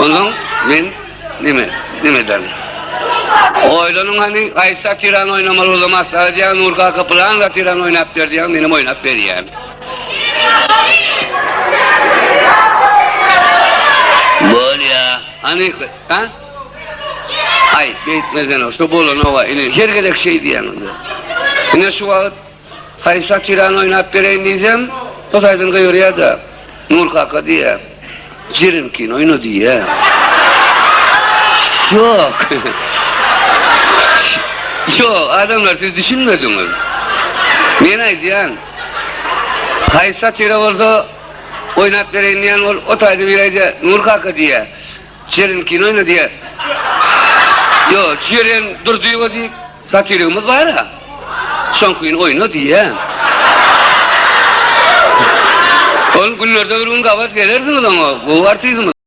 Onsoň men neme, neme ederin? Oýlanyň hany, haýsy satirany oýnamaly bolsa maslahat edýäň, Nur kaka pylan satirany oýnap ber diýýäň, menem oýnap berýän. Bolýa. Hany, ha? Aý, beýtmesene, şu bolanok-a, ine, her gezek şeý diýýäňiz. Ine şu wagt Haýsy satirany oýnap bereýin diýsem, bu taýdan gygyrýar-da, Nur kaka diýýär, Jerenkini oýna diýýär. Ýok. Ýok, adamlar siz düşünmediňiz. Men aýdýan, haýsy satira bolsa oýnap bereýin diýýän ol o taýda biri aýdýar, Nur kaka diýýär, Jeren kino oýna diýýär. Ýok, Jeren Durdyýewa diýip satirigimiz bar-a. Şoňkyny oýna diýýär. Ol günlerde bir gün gabat gelersiňiz oňa, gowy artistimiz.